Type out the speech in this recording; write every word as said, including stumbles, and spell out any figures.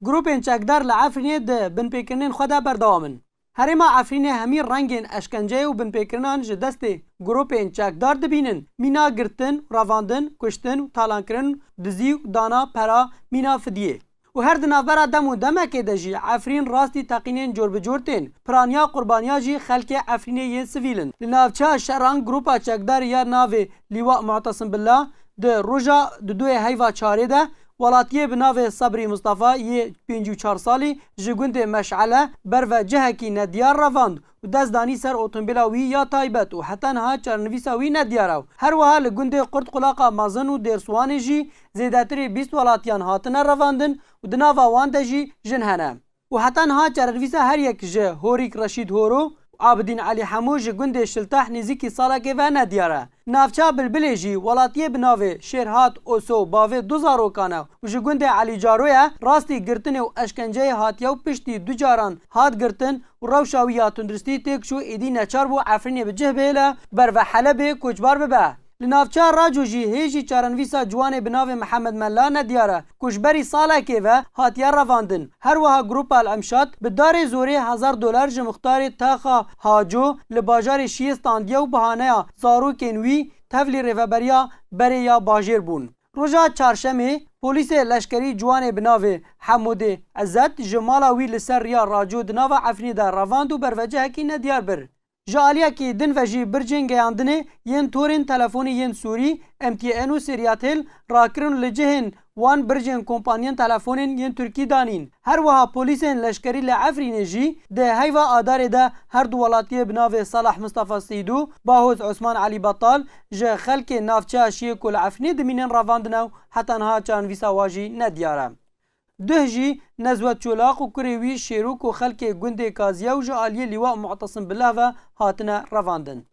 Grûpên çekdar li Efrînê di binpêkirinên xwe de berdewam in. Herêma Efrînê hemî rengên eşkenceyê û binpêkirinan ji destê grûpên çekdar dibînin, mîna girtin, revandin, kuştin û talankirin, dizî û dana pera, mîna fidiyê. Û her di navbera dem û demekê de jî Efrîn rastî teqînên cor bi cor tên, piraniya qurbaniya jî xelkê Efrînê yên sivîl in. Li navçeya şeran grûpa çekdarî ya navê Lîwa Mu'tesim Billah di roja di duyê heyva çarê de welatiyê bi navê Sebrî Mistefa yê pêncî û çar salî ji gundê Meş'ele berve cihekî nediyar revand û dest danî ser otomobîla wî ya taybet û heta niha çarenivîsa wî nediyar e. Her wiha li gundê Qurtqulaqa Mezin û Dêrsiwanê jî zêdetirî bîst welatiyan hatine revandin û di nava wan de jî jin hene. Û heta niha çarenivîsa her yek ji Horîk Reşîd Horo û Abidîn Elî Hemo ji gundê Şilteh nêzîkî salekê ve nediyar e. Navçeya Bilbilê jî welatiyê bi navê Şêrhat Oso bavê du zarokan e û ji gundê Elî Caro ye, rastî girtinê û eşkenceyê hatiye û piştî du caran hat girtin û rewşa wî ya tunduristî têk çû, êdî neçar bû Efrînê bi cih bihêle, berve Helebê koçbar bibe. Li navçeya Raco jî hê jî çarenivîsa ciwanê bi navê Mihemed Mela nediyar e, ku ji berî salekê ve hatiye revandin. Her wiha Grupa El Emşat bi darê zorê hezar dolar ji muxtarê taxa Haco li bajarê Şiyê standiye û bahaneya zarokên wî tevlî rêveberiya berê ya bajêr bûn. Roja çarşemê, polîsê leşkerî ciwanê bi navê Hemûdê Ezet ji mala wî li ser riya Raco di nava Efrînê de revand û bervecihekî nediyar bir. Ji aliyekî din ve jî bircên geyandinê yên torên telefonê yên Sûrî, M T N û Serîatel, rakirin û li cihên wan bircên kompaniyên telefonên yên Tirkî danîn. Her wiha polîsên leşkerî li Efrînê jî di heyva Adarê de her du welatiyê bi navê Salah Mistefa Seydû, Bahoz Osman Elî Betal ji xelkê navçeya Şiyê ku li Efrînê dimînin revandine û heta niha çarenivîsa wa jî nediyar e. Duh jî Nezwet Çolaq û kurê wî Şêro ku xelkê gundê Kaziye û ji aliyê Lîwa Mu'tesim Billah ve hatine revandin.